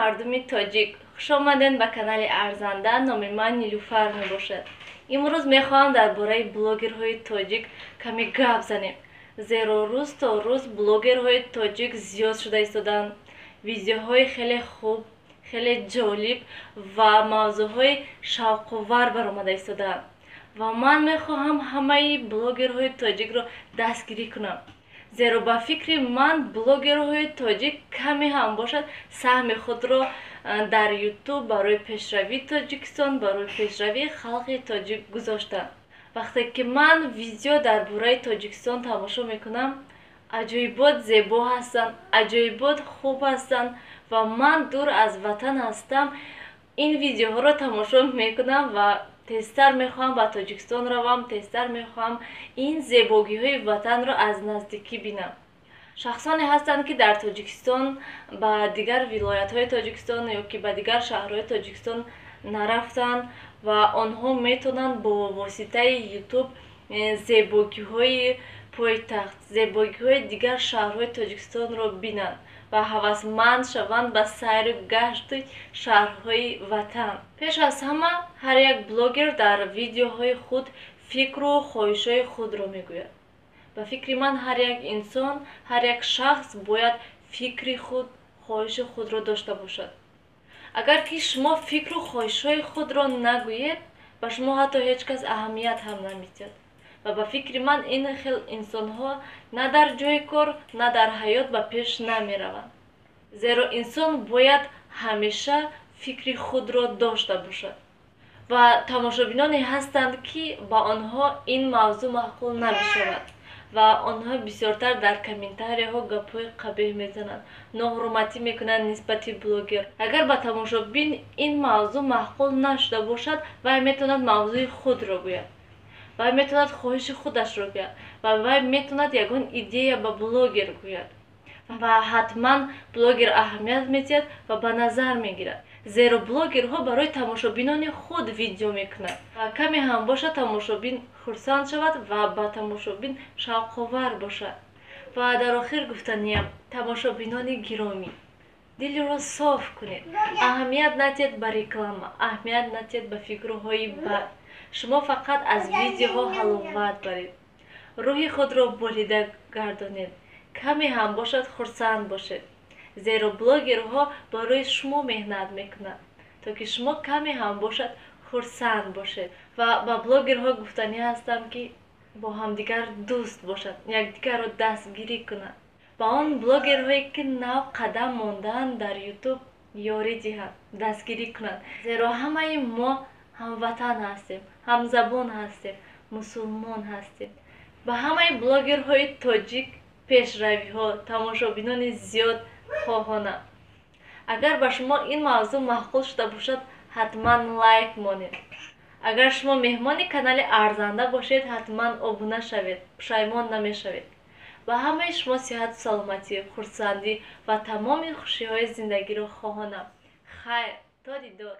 Мардуми тоҷик, хуш омадед ба канали Арзанда. Номи ман Нилуфар мебошад. Имрӯз мехоҳам дар бораи блогерҳои тоҷик каме гап занем, зеро рӯз то рӯз блогерҳои тоҷик зиёд шуда истодаанд. Видеоҳои хеле хуб, хеле ҷолиб ва мавзӯъҳои шавқовар баромада истодаанд ва ман мехоҳам ҳамаи блогерҳои тоҷикро дастгирӣ кунам, зеро ба фикри ман блогерҳои тоҷик каме ҳам бошад саҳми худро дар Ютуб барои пешравии Тоҷикистон, барои пешравии халқи тоҷик гузоштанд. Вақте ки ман видео дар бораи Тоҷикистон тамошо мекунам, аҷоибот зебо ҳастанд, аҷоибот хуб ҳастанд ва ман дур аз ватан ҳастам, ин видеоҳоро тамошо мекунам ва тезтар мехоҳам ба Тоҷикистон равам, тезтар мехоҳам ин зебогиҳои ватанро аз наздикӣ бинам. Шахсоне ҳастанд, ки дар Тоҷикистон ба дигар вилоятҳои Тоҷикистон ё ки ба дигар шаҳрҳои Тоҷикистон нарафтанд ва онҳо метавонанд бо воситаи Ютуб зебогиҳои пойтахт, зебогиҳои дигар шаҳрҳои Тоҷикистонро бинанд ва ҳавасманд шаванд ба сайру гашти шаҳрҳои ватан. Пеш аз ҳама ҳар як блогер дар видеоҳои худ фикру хоҳишҳои худро мегӯяд. Ба фикри ман ҳар як инсон, ҳар як шахс бояд фикри худ, хоҳиши худро дошта бошад. Агар ки шумо фикру хоҳишҳои худро нагӯед, ба шумо ҳатто ҳеҷ кас аҳамият ҳам намедиҳад. Ва ба фикри ман ин хел инсонҳо на дар ҷои кор, на дар ҳаёт ба пеш намераванд. Зеро инсон бояд ҳамеша фикри худро дошта бошад. Ва тамошобиноне ҳастанд, ки ба онҳо ин мавзӯъ маъқул намешавад ва онҳо бисёртар дар комментарияҳо гапҳои қабеҳ мезананд, ноҳурматӣ мекунанд нисбати блогер. Агар ба тамошобин ин мавзӯъ маъқул нашуда бошад, вай метавонад мавзӯи худро гӯяд, вай метавонад хоҳиши худашро гӯяд ва вай метавонад ягон идея ба блогер гӯяд ва ҳатман блогер аҳамият медиҳад ва ба назар мегирад, зеро блогерҳо барои тамошобинони худ видео мекунанд ва каме ҳам бошад тамошобин хурсанд шавад ва ба тамошобин шавқовар бошад. Ва дар охир гуфтаниям, тамошобинони гиромӣ, дилро соф кунед, аҳамият надиҳед ба реклама, аҳамият надиҳед ба фикрҳои бад. Шумо фақат аз видеоҳо ҳаловат баред, рӯҳи худро болида гардонед, каме ҳам бошад хурсанд бошед, зеро блогерҳо барои шумо меҳнат мекунанд, то ки шумо каме ҳам бошад хурсанд бошед. Ва ба блогерҳо гуфтанӣ ҳастам, ки бо ҳамдигар дӯст бошанд, якдигарро дастгирӣ кунанд. Ба он блогерҳое, ки нав қадам мондаанд дар Ютуб, ёрӣ диҳанд, дастгирӣ кунанд, зеро ҳамаи мо ҳамватан ҳастем, ҳамзабон ҳастем, мусулмон ҳастем. Ба ҳамаи блогерҳои тоҷик пешравиҳо, тамошобинони зиёд хоҳонам. Агар ба шумо ин мавзӯъ маъқул шуда бошад, ҳатман лайк монед. Агар шумо меҳмони канали Арзанда бошед, ҳатман обуна шавед, пушаймон намешавед. Ба ҳамаи шумо сиҳату саломатӣ, хурсандӣ ва тамоми хушиҳои зиндагиро хоҳонам. Хайр, то дидор.